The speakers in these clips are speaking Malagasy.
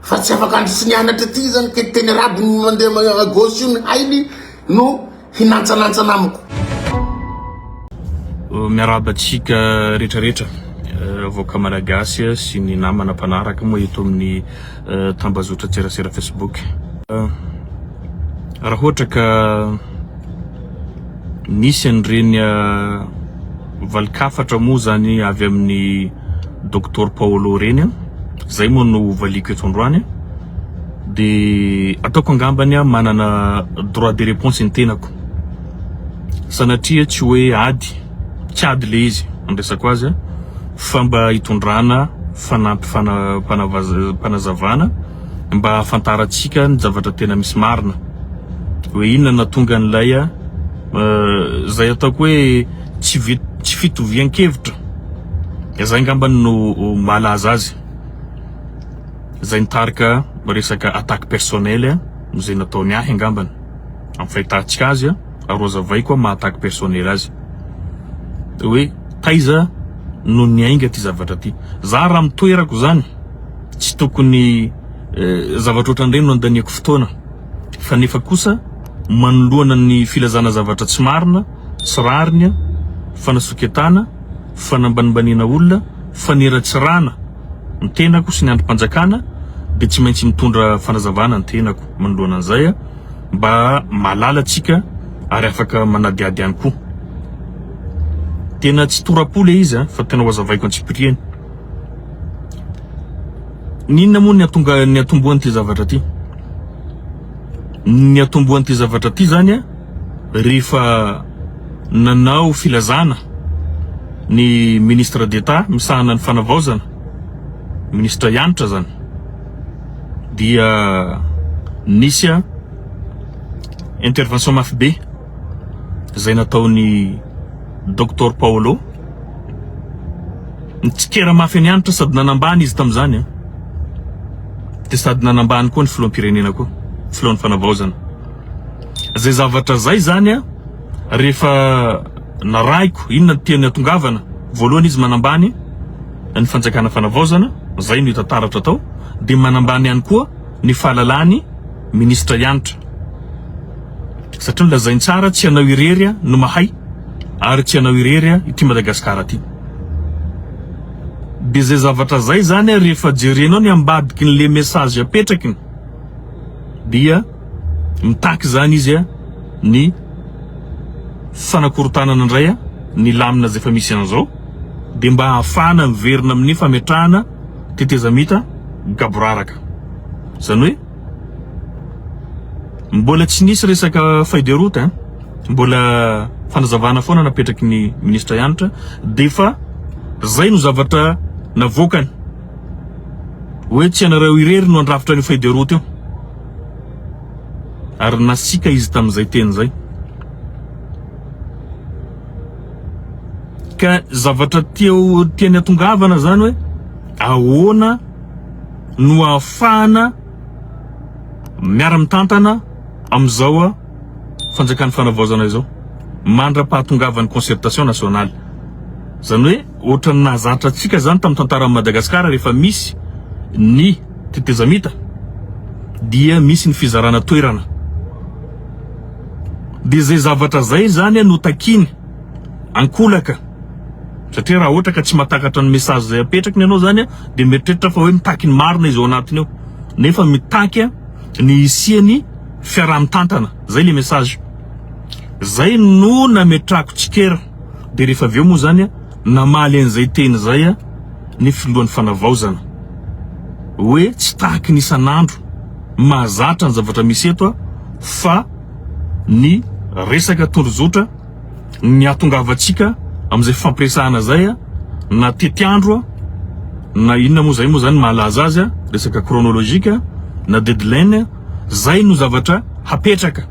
Fa tsy afaka andry tsy nianatra aty zany ke teny arabo ny mandeha à gauche io ny hainy no hinantsanantsana amiko. Miarahaba antsika rehetra rehetra vahoaka malagasy sy ny namana mpanaraka moa eto amin'ny tambazotra tserasera Facebook. Raha ohatra ka nisy an'ireny valin-kafatra moa zany avy amin'ny Docteur Paolo ireny, zay moa no valiako eto androany, de ataoko angambany aho manana droit de réponse ny tenako. Sanatria tsy hoe ady, tsy ady le izy andraisako azy fa mba hitondrana fanampy fanazavana mba hahafantarantsika ny zavatra tena misy marina hoe inona nahatonga an'ilay izay ataoko hoe tsy vi- tsy fitovian-kevitra izay angamba no mahalaza azy izay nitarika resaka attaque personnelle izay nataony ahy angambany amin'ny fahitantsika azy ary hozavaiko maha attaque personnelle azy hoe taiza no niainga ity zavatra ity za raha amin'ny toerako zany tsy tokony zavatra ohatran'ireny no andaniako fotoana fa nefa kosa manoloana ny filazana zavatra tsy marina, tsy rariny, fanasoketana, fanambanimbaniana olona, faniratsirana ny tenako sy ny andrim-panjakana dia tsy maintsy mitondra fanazavana ny tenako manoloana an'izay mba mahalala antsika ary afaka manadihady ihany koa. Tena tsy tora-po le izy fa tena ho azavaiko antsipiriany. N'inona moa ny hatonga ny hatombohan'ity zavatra ity? Ny hatombohan'ity zavatra ity zany a, rehefa nanao filazana ny ministre d'Etat misahana ny fanavaozana, ministre Hanitra zany, dia nisy a intervention mafy be izay nataon'i Docteur Paolo. Nitsikera mafy an'i Hanitra sady nanambany izy tamin'izany an. Dia sady nanambany koa ny filoham-pirenena koa, filohan'ny fanavaozana. Izay zavatra izay izany an, rehefa narahiko inona no tiany hatongavana, voalohany izy manambany ny fanjakana fanavaozana, izay no hita taratra tao, dia manambany ihany koa ny fahalalany minisitra Hanitra. Satria nolazainy tsara tsy ianao irery no mahay ary tsy ianao irery ity Madagasikara ity. Dia zay zavatra zay zany rehefa jerenao ny ambadiky ny le message apetrakiny dia mitaky zany izy ny fanakorontanana indray ny lamina zay efa misy an'izao dia mba ahafahana miverina amin'ny fametrahana tetezamita gaboraraka. Zany hoe Mbola tsy nisy resaka feuille de route hein. Mbola fanazavana foana napetraky ny ministra Hanitra dia efa zay no zavatra navoakany hoe tsy ianareo irery no handrafitra an'io feuille de route io. Ary nasiaka izy tamin'izay teny izay. Ka zavatra tiao tiany atongavana zany hoe ahoana no ahafahana miara-mitantana amin'izao fanjakan'ny fanavaozana izao mandra-pahatongavan'ny concertation nationale. Izany hoe ohatran'ny nahazatra antsika izany tamin'ny tantaran'i Madagasikara rehefa misy ny tetezamita dia misy ny fizarana toerana. Dia izay zavatra izay izany no takiany ankolaka satria raha ohatra ka tsy mahatakatra ny message izay apetrakiny ianao izany dia mieritreritra fa hoe mitaky ny marina izy ao anatiny ao nefa mitaky ny hisian'ny fiaraha-mitantana zay le message zay no nametrako tsikera dia rehefa avy eo moa zany namaly an'izay teny izay ny filohan'ny fanavaozana hoe tsy tahaky ny isan'andro mahazatra ny zavatra misy eto fa ny resaka tondrozotra ny hahatongavantsika amin'izay fifampiresahana izay na tetiandro na inona moa izay moa izany mahalaza azy resaka chronologique na deadline izay no zavatra hapetraka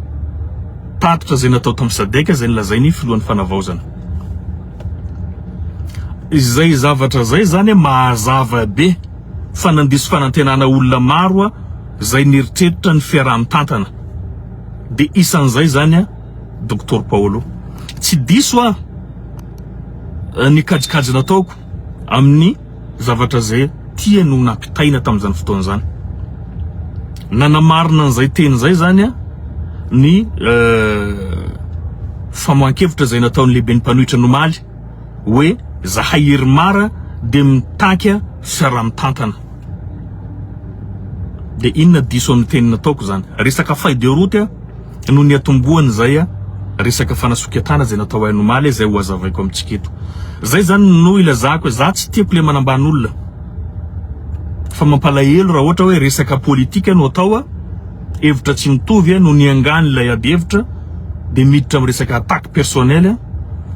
tatitra izay natao tamin'ny SADC izay nolazain'ny filohan'ny fanavaozana izay zavatra izay izany mahazava be fa nandiso fanantenana olona maro izay nieritreritra ny fiaraha-mitantana dia isan'izay izany Doctor Paolo. Tsy diso aho ny kajikajy nataoko amin'ny zavatra izay tiany ho nampitaina tamin'izany fotoana izany. Nanamarina an'izay teny izay izany ny famoahan-kevitra izay nataon'ny lehiben'ny mpanohitra nomaly hoe zahay IRMAR dia mitaky fiaraha-mitantana. Dia inona diso amin'ny teny nataoko izany? Resaka feuille de route no niatombohany izay resaka fanasoketana izay natao ahy nomaly izay ho azavaiko amintsika eto. Zay zany no ilazako hoe za tsy tiako le manambany olona fa mampalahelo raha ohatra hoe resaka politika no atao hevitra tsy mitovy no niangany ilay ady hevitra dia miditra amin'ny resaka attaque personnelle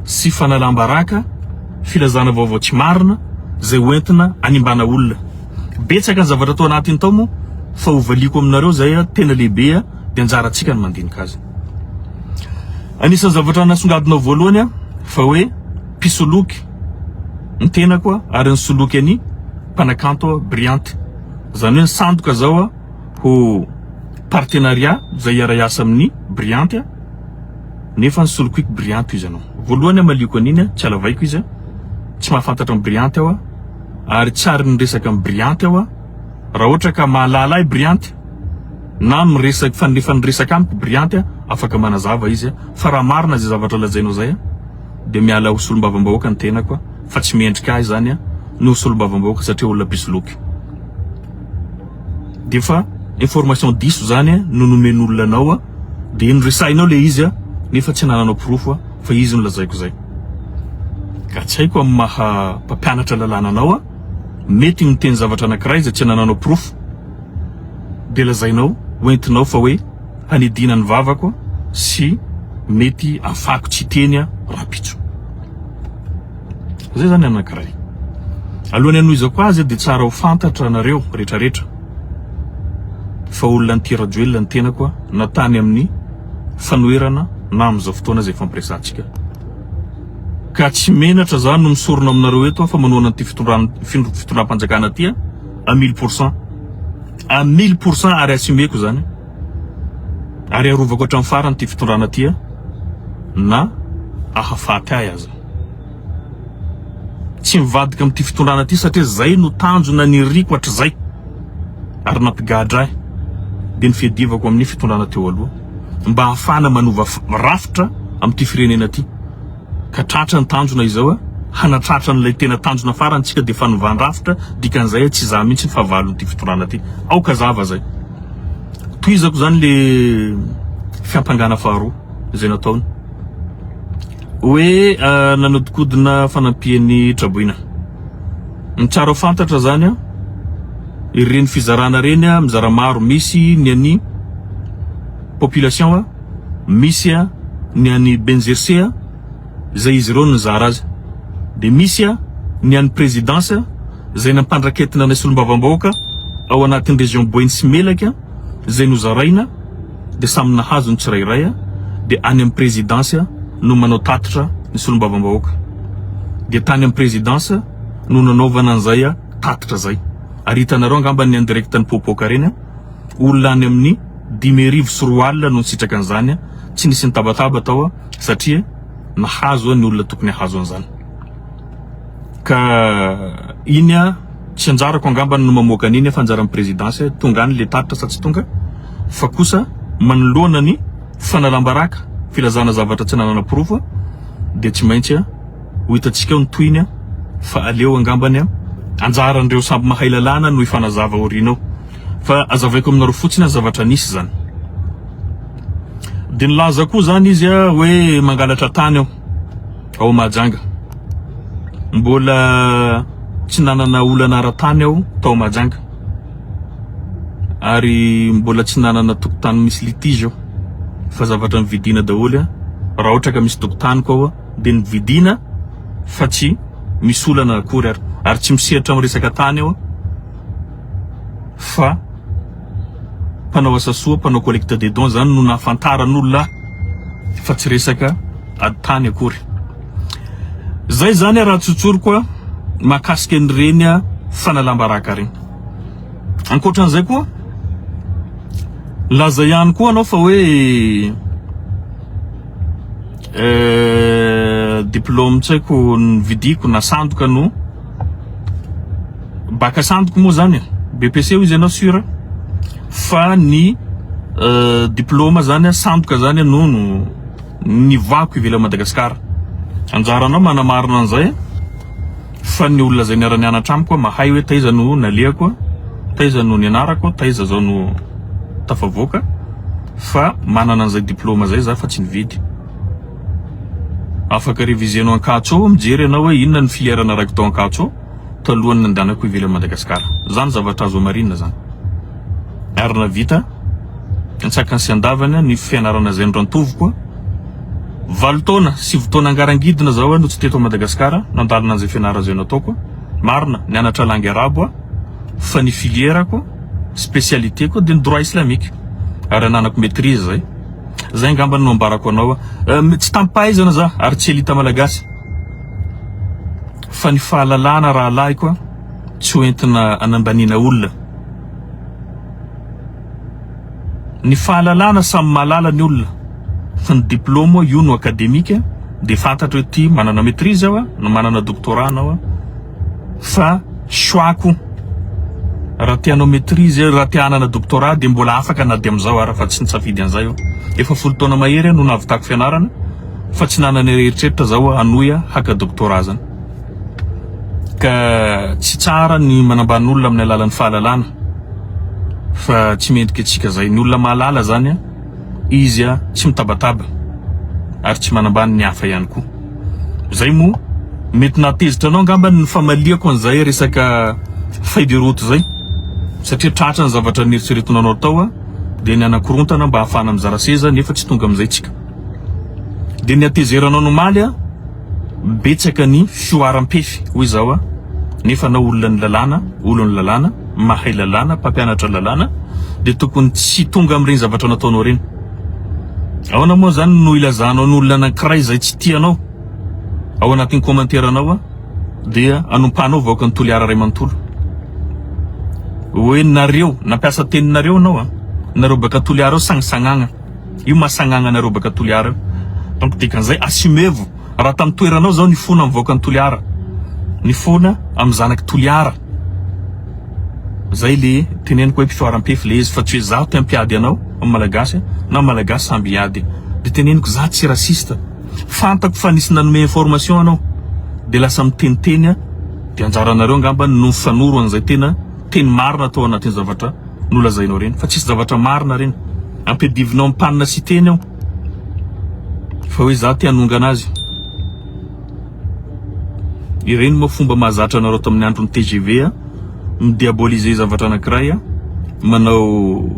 sy fanalam-baraka filazana vaovao tsy marina izay hoentina hanimbana olona. Betsaka ny zavatra tao anatiny tao moa fa hovaliako aminareo izay tena lehibe dia anjarantsika ny mandinika azy. Anisan'ny zavatra nasongadinao voalohany fa hoe mpisoloky ny tenako ary nisoloky an'i mpanakanto Briante. Izany hoe nisandoka zao ho partenariat izay hiara-hiasa amin'ny Briante nefa nisolokiako Briante izy anao. Voalohany hamaliako an'iny tsy alavaiko izy, tsy mahafantatra an'i Briante aho ary tsy ary niresaka amin'i Briante aho. Raha ohatra ka mahalala ahy Briante na miresaka fa efa niresaka amiko Briante afaka manazava izy fa raha marina izay zavatra lazainao izay dia miala ho solombavambahoaka ny tenako fa tsy mendrika ahy izany ny ho solombavambahoaka satria olona mpisoloky. Dia efa information diso izany no nomen'olona anao dia noresahinao ilay izy nefa tsy anananao porofo fa izy no lazaiko izay. Ka tsy haiko amin'ny maha mpampianatra lalàna anao Mety ny miteny zavatra anankiray izay tsy anananao porofo dia lazainao ho entinao fa hoe hanidina ny vavako sy mety afako tsy hiteny aho rahampitso. Zay zany anankiray. Alohan'ny hanohizako azy dia tsara ho fantatra nareo retraretra fa olona anti Rajoelina ny tenako na tany amin'ny fanoherana na amin'izao fotoana izay ifampiresahantsika. Ka tsy menatra za no misorona aminareo eto aho fa manohana an'ity fitondrana fitondram-panjakana ity à 1000% à 1000% ary assumeko zany ary arovako hatramin'ny farany ity fitondrana ity na ahafaty ahy aza. Tsy mivadika amin'ity fitondrana ity satria zay no tanjona niriko hatrizay ary nampigadra ahy dia ny fiadivako amin'ny fitondrana teo aloha mba hahafahana manova rafitra amin'ity firenena ity. Ka tratra ny tanjona izao a, hanatratra an'ilay tena tanjona farany tsika dia fanovan-drafitra, dikan'izay tsy za mihitsy ny fahavalon'ity fitondrana ity. Aoka hazava zay. Tohizako zany le fiampangana faharoa izay nataony. Hoe nanodikodina fanampian'ny traboina. Ny tsara ho fantatra zany a, ireny fizarana ireny a, mizara maro, misy ny an'ny population a, misy ny an'i Benzerse izay izy ireo no nizara azy, dia misy ny an'ny présidence izay nampandraketina anay solombavambahoaka ao anatin'ny région Boeny sy Melaky izay nozaraina dia samy nahazo ny tsirairay dia any amin'ny présidence no manao tatitra ny solombavambahoaka dia tany amin'ny présidence no nanaovana an'izay tatitra izay ary hitanareo angamba ny en direct nipoapoaka ireny. Olona any amin'ny 2005 no nisitraka an'izany, tsy nisy nitabataba tao satria nahazo ny olona tokony hahazo an'izany. Ka iny tsy anjarako angambany no mamoaka an'iny fa anjaran'ny présidence, tonga any le tatitra sa tsy tonga, fa kosa manoloana ny fanalam-baraka, filazana zavatra tsy ananana porofo dia tsy maintsy Ho hitantsika eo ny tohiny an, fa aleo angambany an, anjaran'ireo samy mahay lalàna no hifanazava aoriana eo. Fa azavaiko aminareo fotsiny an zavatra nisy izany. Dia nilaza koa izany izy an hoe mangalatra tany aho ao Mahajanga. Mbola tsy nanana olana ara-tany aho tao Mahajanga. Ary mbola tsy nanana tokontany misy litige aho. Fa zavatra nividiana daholo an, raha ohatra ka misy tokontaniko ao an. dia nividiana fa tsy misy olana akory ary ary tsy misehatra amin'ny resaka tany aho fa mpanao asa soa mpanao collecte des dons zany no nahafantaran'olona ahy fa tsy resaka ady tany akory zay zany raha tsotsoriko a mahakasika an'ireny fanalam-baraka ireny ankoatran'izay koa laza ihany koa anao fa hoe Eh, diplôme tsy haiko nividiako na sandoka no bac sandoka moa zany e. BEPC hoy izy ianao sûr. Fa ny diplôme zany sandoka zany no no nivoahako ivelan'i Madagasikara. Anjaranao manamarina an'izay fa ny olona izay niara-nianatra amiko mahay hoe taiza no nalehako, taiza no nianarako, taiza zao no tafavoaka fa manana an'izay diplôme zay za fa tsy nividy. Afaka réviser-nao Ankatso ao mijery ianao hoe inona ny filière narahiko tao Ankatso ao talohan'ny nandehanako ivelan'i Madagasikara. Zany zavatra azo hamarinina zany. Ary nahavita antsakany sy andavany ny fianarana izay norantoviko. Valo taona, sivy taona angarangidina zao aho no tsy teto Madagasikara nandalina an'izay fianarana izay nataoko. Marina, nianatra langue arabo aho fa ny filière-ko, spécialité-ko dia ny droit islamique. Ary ananako maîtrise zay. Zay angamba no ambarako anao. Tsy tamim-pahaizana za ary tsy elite malagasy. Fa ny fahalalana rahalahiko a, tsy ho entina anambaniana olona. Ny fahalalana samy mahalala ny olona fa ny diplôme io no académique dia fantatra hoe ty manana maîtrise aho na manana doctorat anao a, fa choix-ko raha te hanao maîtrise raha te hanana doctorat dia mbola afaka na dia amin'izao ara fa tsy nisafidy an'izay aho. Efa folo taona mahery aho no nahavitako fianarana fa tsy nanana eritreritra zaho hanohy haka doctorat zany. Ka tsy tsara ny manambany olona amin'ny alalan'ny fahalalana fa tsy mendrika antsika zay. Ny olona mahalala zany izy tsy mitabataba ary tsy manambany ny hafa ihany koa. Zay moa mety nahatezitra anao angamba ny famaliako an'izay resaka feuille de route zay satria tratra ny zavatra nieritreretinao tao dia ny hanakorontana mba hahafahana mizara seza nefa tsy tonga amin'izay tsika. Dia ny hatezeranao ny omaly betsaka ny fihoaram-pefy hoy zaho nefa anao olona ny lalàna, olon'ny lalàna, mahay lalàna, mpampianatra lalàna dia tokony tsy tonga amin'ireny zavatra nataonao ireny. Ahoana moa zany no ilazanao ny olona anankiray izay tsy tianao ao anatin'ny commentaire anao dia anompanao vahoakan'i Toliara iray manontolo hoe nareo, nampiasa teny nareo anao a, nareo baka Toliara ao sagnisagnagna. Io mahasagnagna anareo baka Toliara io. Donc dikan'izay assumevo. Raha tamin'ny toeranao zao nifona amin'ny vahoakan'i Toliara. Nifona amin'ny zanak'i Toliara. Zay le teneniko hoe mpifaram-pefy le izy fa tsy hoe zaho te hampiady anao amin'ny Malagasy na Malagasy samby hiady. De teneniko za tsy raciste. Fantako fa nisy nanome information anao. De lasa miteniteny de anjaranareo angamba no mifanoro an'izay tena teny marina tao anatin'ny zavatra nolazainao reny fa tsisy zavatra marina reny ampiadivinao ampanina sy teny aho fa hoe za te hanongana azy ireny moa fomba mahazatra anareo tamin'ny andron'ny TGV a midiaboliser zavatra anankiray a manao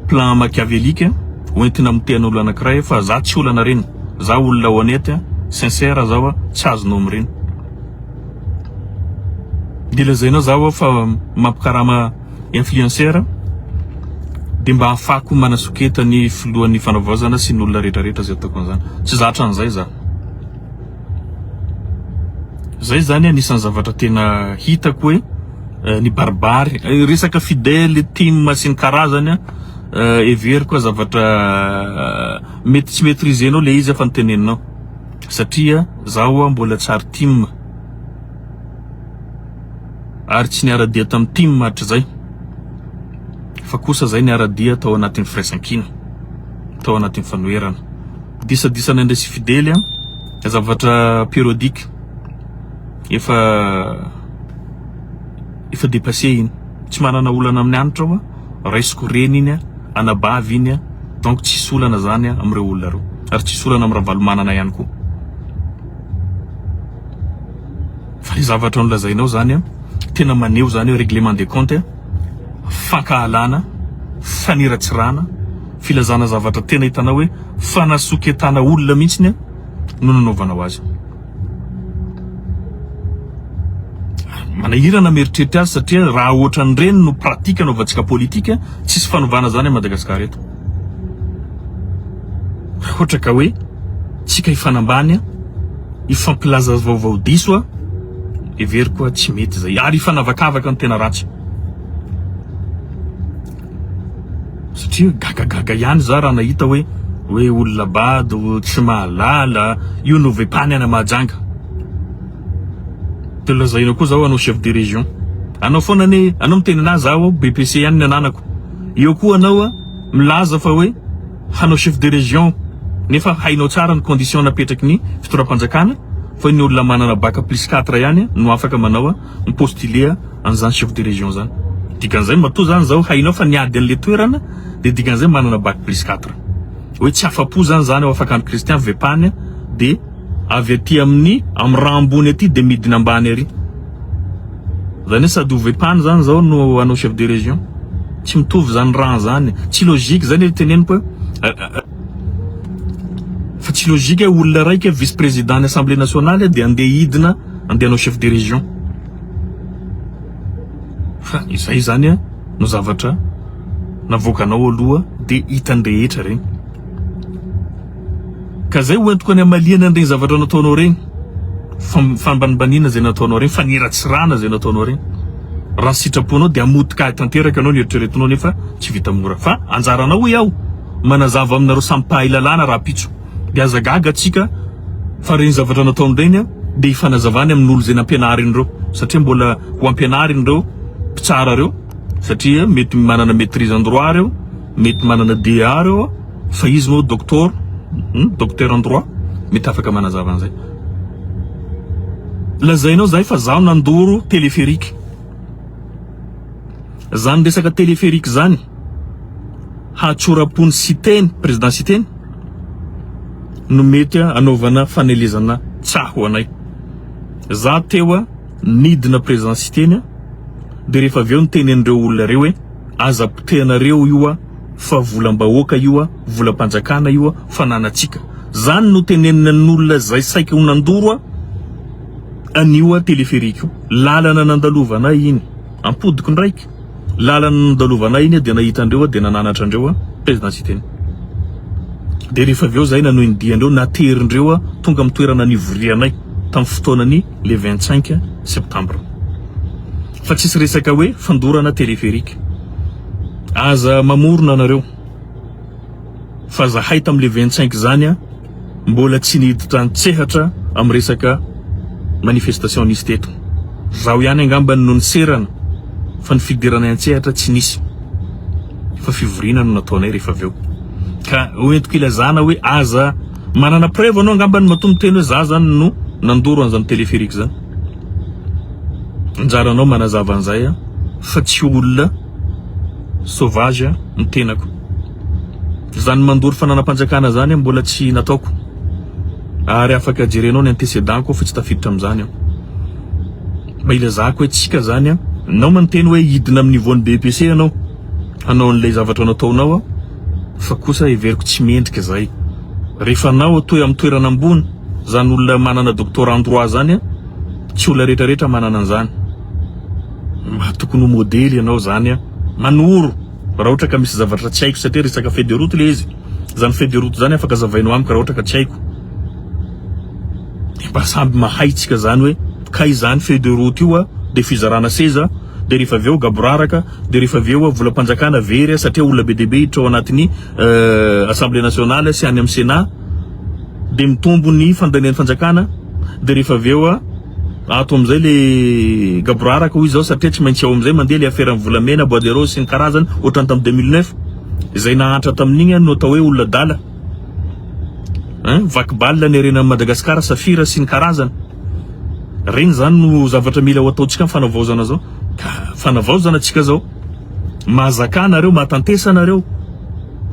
plan machiavélique hoentina hamotehana olona anankiray fa za tsy olana reny za olona honnête sincère zaho a tsy azonao amin'ireny Dia lazainao za hoa fa mampikarama influenceur dia mba ahafahako manasoketa ny filohan'ny fanavaozana sy ny olona rehetra rehetra izay ataoko an'izany. Tsy zatra an'izay za. Zay zany anisan'ny zavatra tena hitako hoe eh, nibaribary eh, resaka fidèle team sy ny karazany eh, heveriko zavatra mety tsy maîtriser-nao le izy fa noteneninao. Satria zaho mbola tsy ary tim ary tsy niara-dia tamin'ny tim hatrizay fa kosa zay niara-dia tao anatin'ny firaisankina, tao anatin'ny fanoherana. Disadisa nandray sy Fidely an, zavatra périodique efa efa dépassé iny. Tsy manana olana amin'ny Hanitra aho, raisiko reny iny, anabavy iny, donc tsisy olana zany amin'ireo olona ireo ary tsisy olana amin'i Ravalomanana ihany koa. Fa le zavatra nolazainao zany tena maneho zany hoe règlement des comptes, fankahalana, faniratsirana, filazana zavatra tena hitanao hoe fanasoketana olona mihitsiny no nanaovanao azy. Manahirana mieritreritra azy satria raha ohatran'ireny no pratique anaovantsika politique, tsisy fanovana zany à Madagascar eto. Raha ohatra ka hoe tsika hifanambany, hifampilaza vaovao diso, heveriko tsy mety zay. Ary hifanavakavaka no tena ratsy. Satria gagagaga ihany za raha nahita hoe hoe olona bado, tsy mahalala, io no vepany any Mahajanga. De lazaina koa zaho hanao chef de région. Anao foana anie, anao miteny anahy zaho BPC ihany ny ananako. Eo koa anao milaza fa hoe hanao chef de région nefa hainao tsara ny condition napetraky ny fitondram-panjakana fa ny olona manana bac plus 4 ihany no afaka manao mi-postuler an'izany chef de région zany. Dikan'izay matoa zany zao hainao fa niady an'le toerana de dikan'izay manana bac plus 4. Hoe tsy afa-po zany zany ao Afakandro Christian Vepany de avy aty amin'ny amin'ny rang ambony aty de midina ambany ary. Zany hoe sady ho Vepany zany zao no hanao chef de région. Tsy mitovy zany rang zany. Tsy logique zany le teneniko hoe fa tsy logique hoe olona raika vice président ny assemblée nationale de andeha hidina andeha hanao chef de région. Fa izay zany no zavatra navoakanao aloha de hitan'ny rehetra regny. Ka zay ho entiko any hamaliana an'ireny zavatra nataonao ireny, fambanimbaniana izay nataonao ireny, faniratsirana izay nataonao ireny. Raha ny sitraponao dia hamotika ahy tanteraka ianao ny eritreretinao nefa tsy vita mora. Fa anjaranao hoy aho manazava aminareo samy mpahay lalàna rahampitso. Dia aza gaga antsika fa ireny zavatra nataony ireny dia hifanazavany amin'olo izay nampianariny ireo satria mbola ho ampianariny ireo mpitsara ireo satria mety manana maîtrise en droit ireo, mety manana DEA ireo. Fa izy moa doctor, docteur en droit, mety afaka manazava an'izay. Lazainao zahay fa zaho nandoro téléphérique. Zany resaka téléphérique zany hahatsoram-pon'i Siteny, président Siteny, no mety anaovana fanelezana tsaho anay. Za teo nidina président Siteny de rehefa avy eo niteny an'ireo olona ireo hoe aza potehanareo io fa volam-bahoaka io, volam-panjakana io, fananantsika. Zany no tenenina an'olona zay saika ho nandoro an'io téléphérique io. Lalana nandalovanay iny. Ampodiko ndraiky. Lalana nandalovanay iny dia nahita andreo dia nananatra andreo président Siteny. Dia rehefa avy eo zay nanohy ny diandreo naterindreo tonga amin'ny toerana nivorianay tamin'ny fotoanany le 25 septembre. Fa tsisy resaka hoe fandorana téléphérique. Aza mamorona nareo fa zahay tam le 25 zany a mbola tsy niditra antsehatra am resaka manifestation nisy teto. Zaho ihany angambany no niserana fa ny fidiranay antsehatra tsy nisy fa fivoriana no nataonay rehefa avy eo. Ka hoentiko ilazana hoe aza manana preuve anao angambany matoa miteny hoe za zany no nandoro an'izany téléphérique zany. Anjaranao manazava an'izay a fa tsy olona sauvage ny tenako. Zany mandoro fananam-panjakana zany mbola tsy nataoko. Ary afaka jerenao ny antécédent-ko fa tsy tafiditra amin'izany aho. Mba ilazako hoe tsika zany a, nao maniteny hoe hidina amin'ny niveau-n'ny BEPC ianao hanao an'ilay zavatra nataonao a, fa kosa heveriko tsy mendrika zay. Rehefa anao toe amin'ny toerana ambony, zany olona manana doctorat en droit zany a, tsy olona rehetra rehetra manana an'izany. Mba tokony ho modely ianao zany a, manoro raha ohatra ka misy zavatra tsy haiko satria resaka feuille de route le izy, zany feuille de route zany afaka azavainao amiko raha ohatra ka tsy haiko. De mba samby mahay tsika zany hoe kay zany feuille de route io a, de fizarana seza, de rehefa avy eo gaboraraka, de rehefa avy eo volam-panjakana very satria olona be dia be hiditra ao anatin'ny assemblée nationale sy any amin'ny sénat, de mitombo ny fandanian'ny fanjakana, de rehefa avy eo ato amin'izay le gaboraraka hoy izao satria tsy maintsy ao amin'izay mandeha le affaire ny volamena, bois de rose sy ny karazany ohatran'ny tamin'ny 2009, izay nahantra tamin'igny no atao hoe olona adala. Hein, vaky balle ny harena Madagascar, safira sy ny karazany. Reny zany no zavatra mila ho ataontsika amin'ny fanavaozana zao. Ka fanavaozana tsika zao. Mahazaka nareo, mahatantesa nareo.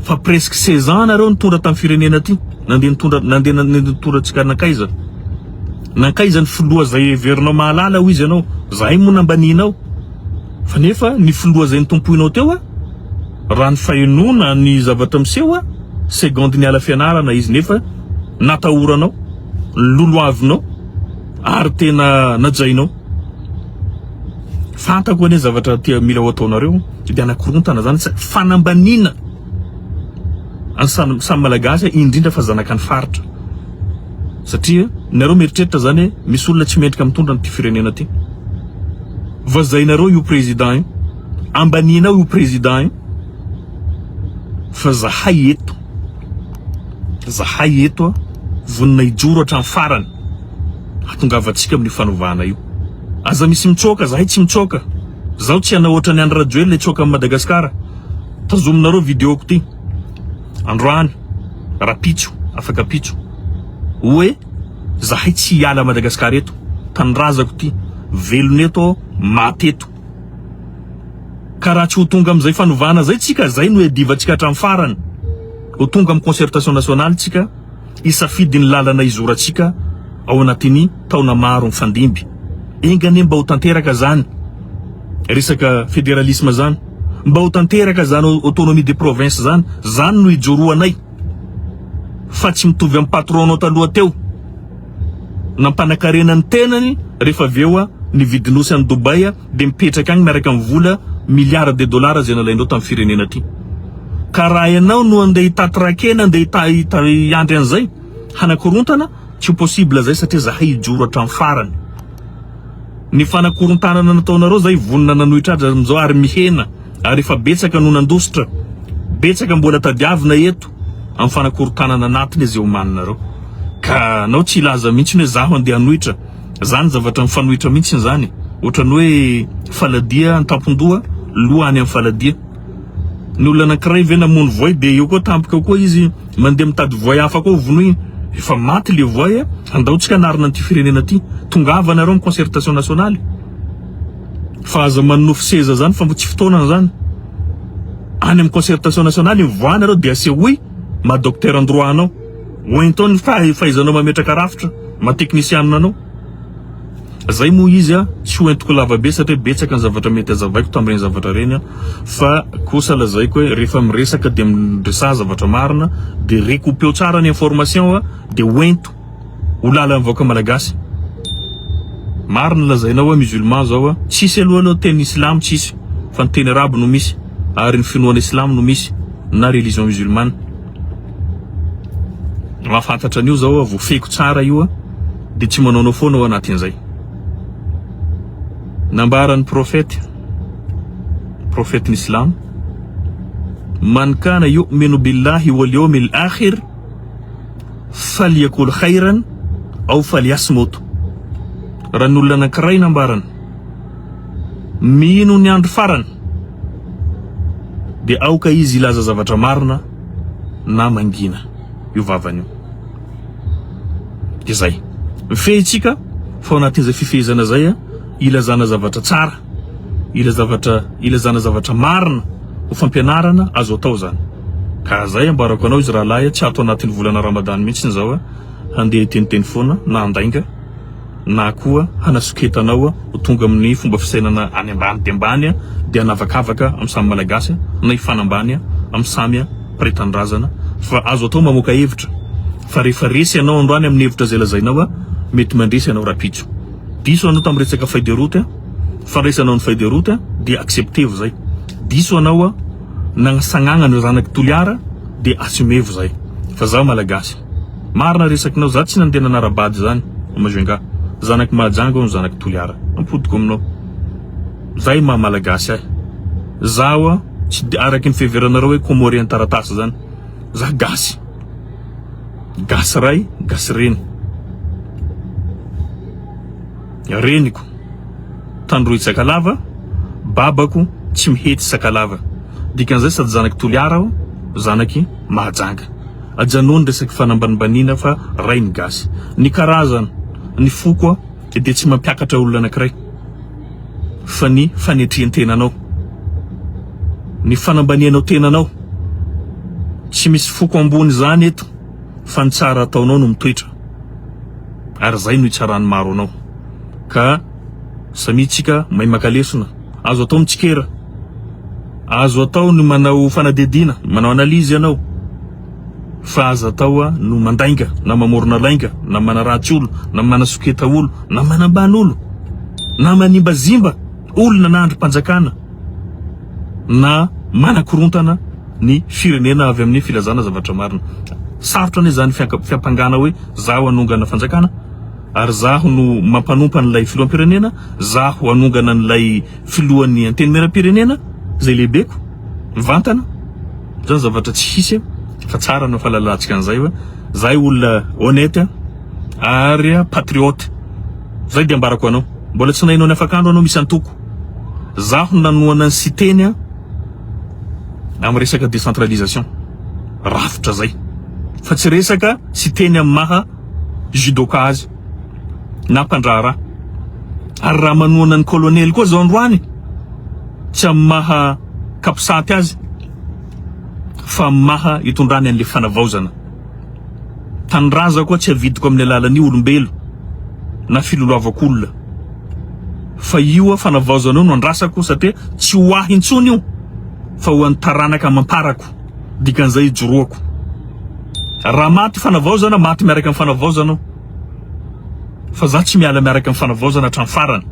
Fa presque 16 ans nareo nitondra tamin'ny firenena ty. Nandeha nitondra nandeha nitondra antsika nankaiza? Nankaiza ny filoha zay heverinao mahalala hoy izy ianao. Zahay moa nambanianao. Fa nefa ny filoha zay nitompoinao teo a raha ny fahenoana ny zavatra miseho a seconde niala fianarana izy nefa natahoranao, lolohavinao ary tena najainao. Fantako anie zavatra tia mila ho ataonareo dia anakorontana zany fanambaniana any samy malagasy indrindra fa zanaka ny faritra satria nareo mieritreritra zany hoe misy olona tsy mendrika mitondra an'ity firenena ty. Vazainareo io président io, ambanianao io président io fa zahay eto, zahay eto vonona hijoro hatramin'ny farany hatongavantsika amin'io fanovana io. Aza misy mitsoaka, zahay tsy mitsoaka. Zaho tsy hanao ohatran'i Andry Rajoelina hitsoaka amin'i Madagasikara. Tazominareo video-ko ty. Androany, rapitso, afaka pitso. Hoe zahay tsy hiala Madagascar eto. Tanindrazako ty. Velona eto aho, maty eto. Ka raha tsy ho tonga amin'izay fanovana zay tsika, zay no iadivantsika hatramin'ny farany. Ho tonga amin'ny concertation nationale tsika. hisafidy ny lalana hizorantsika ao anatin'ny taona maro mifandimby. Enga anie mba ho tanteraka zany resaka federalisme zany, mba ho tanteraka zany autonomie des provinces zany, zany no ijoroanay fa tsy mitovy amin'ny patron-nao taloha teo nampanakarena ny tenany rehefa avy eo nividy nosy any Dubaï dia mipetraka agny miaraka amin'ny vola milliards de dollars izay nalainao tamin'ny firenena ty. Ka raha ianao no andeha hitaty rakena andeha hiandry an'izay hanakorontana tsy ho possible zay satria zahay hijoro hatramin'ny farany. Ny fanakorontanana nataonareo zay vonona nanohitra azy amin'izao ary mihena ary efa betsaka no nandositra. Betsaka mbola tadiavina eto amin'ny fanakorontanana anatiny izay omaninareo. Ka anao tsy hilaza mihitsy hoe zaho andeha hanohitra. Zany zavatra mifanohitra mihitsy zany. Ohatran'ny hoe faladia an-tampon-doha, loha any amin'ny faladia. Ny olona anankiray ve namono voay dia eo koa tampoka eo koa izy mandeha mitady voay hafa koa hovonoina. Efa maty le voay a, andao tsika hanarina an'ity firenena ty. Tongava nareo amin'ny concertation nationale. Fa aza manonofy seza zany fa tsy fotoanany zany. Any amin'ny concertation nationale mivoaha nareo dia asehoy maha docteur en droit anao. Hoento ny fahaizanao mametraka rafitra, maha teknisianina anao. Zay moa izy a, tsy ho entiko lava be satria betsaka ny zavatra mety hazavaiko tamin'ireny zavatra ireny fa kosa lazaiko hoe rehefa miresaka dia miresaha zavatra marina dia recoupeo tsara ny information a dia hoento ho lalan'ny vahoaka malagasy. Marina lazainao hoe musulman zao a, tsisy aloha aloha teny islamo tsisy fa ny teny arabo no misy ary ny finoana islamo no misy na religion musulmane. Mahafantatra an'io zao aho, voafehiko tsara io a, dia tsy manaonao foana ao anatin'izay. Nambaran'ny prophète, prophète ny islam, Man kana yu'minu billahi wal yawmil akhir falyakul khayran aw falyasmut. Raha ny olona anankiray nambarany mino ny andro farany dia aoka izy hilaza zavatra marina na mangina io vavany io. Dia zay. Mifehy tsika fa ao anatin'izay fifehezana zay ilazana zavatra tsara, ila zavatra ilazana zavatra marina ho fampianarana azo atao zany. Ka zay ambarako anao izy rahalahy tsy ato anatin'ny volana Ramadan mihitsy zao handeha hiteniteny foana na handainga. na koa hanasoketa anao ho tonga amin'ny fomba fisainana any ambany dia ambany dia hanavakavaka amin'ny samy Malagasy na hifanambany amin'ny samy mpiray tanindrazana fa azo atao mamoaka hevitra fa rehefa resy ianao androany amin'ny hevitra izay lazainao mety mandresy ianao rapitso. Diso anao tamin'ny resaka feuille de route, fandraisanao ny feuille de route dia acceptevo izay. Diso anao nagnasagnagna ny zanak'i Toliara dia assumevo izay fa zaho Malagasy. Marina resakinao, za tsy nandeha nanara-bady zany ao Majunga, zanak'i Mahajanga aho no zanak'i Toliara, ampodiko aminao, zay maha malagasy ahy, zaho tsy de araky ny fiheveranareo hoe comorien taratasy zany, za gasy, gasy ray, gasy reny, reniko Tandroy Sakalava, babako Tsimihety Sakalava, dikan'izay sady zanak'i Toliara aho, zanak'i Mahajanga. Ajanony resaky fanambanimbaniana fa ray ny gasy. Ny karazana, ny foko dia tsy mampiakatra olona anakiray fa ny fanetrian-tenanao. Ny fanambanianao tenanao. Tsy misy foko ambony izany eto fa ny tsara ataonao no mitoetra. Ary izay no hitsaran'ny maro anao. Ka samia tsika mahay maka lesona. Azo atao mitsikera. Azo atao ny manao fanadihadiana, manao analyse ianao fa aza atao no mandainga na mamorona lainga na manaratsy olo na manasoketa olo na manambany olo na manimbazimba olona na andrim-panjakana na manakorontana ny firenena avy amin'ny filazana zavatra marina. Sarotra anie zany fiampangana hoe zaho hanongana fanjakana ary zaho no mampanompa an'ilay filoham-pirenena, zaho hanongana an'ilay filohan'ny antenimierampirenena izay lehibeko mivantana zany zavatra tsy hisy fa tsara no fahalalantsika an'izay hoe zahay olona honnête ary patriote zay dia ambarako anao mbola tsy nahinao ny afakandro anao misy antoko zaho nanohana ny Siteny. Amin'ny resaka décentralisation. Rafitra zay. Fa tsy resaka sy teny amin'ny maha judoka azy na mpandraharaha. Ary raha manohana ny colonel koa zao androany, tsy amin'ny maha capsat azy fa amin'ny maha itondrany an'le fanavaozana. Tanindrazako aho tsy avidiko amin'ny alalan'ny olombelo na filoloavako olona. Fa io fanavaozana io no andrasako satria tsy ho ahy intsony io fa ho an'ny taranaka amam-parako. Dikan'izay ijoroako. Raha maty fanavaozana, maty miaraka amin'ny fanavaozana aho. Fa za tsy miala miaraka amin'ny fanavaozana hatramin'ny farany.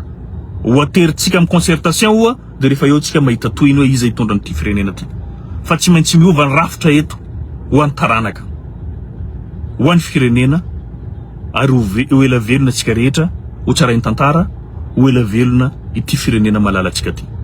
Ho aterintsika amin'ny concertation oa dia rehefa eo tsika mahita tohiny hoe iza hitondra an'ity firenena ity. Fa tsy maintsy miova ny rafitra eto ho an'ny taranaka, ho an'ny firenena ary ho ho ela velona tsika rehetra, ho tsarain'ny tantara, ho ela velona ity firenena malalantsika ity.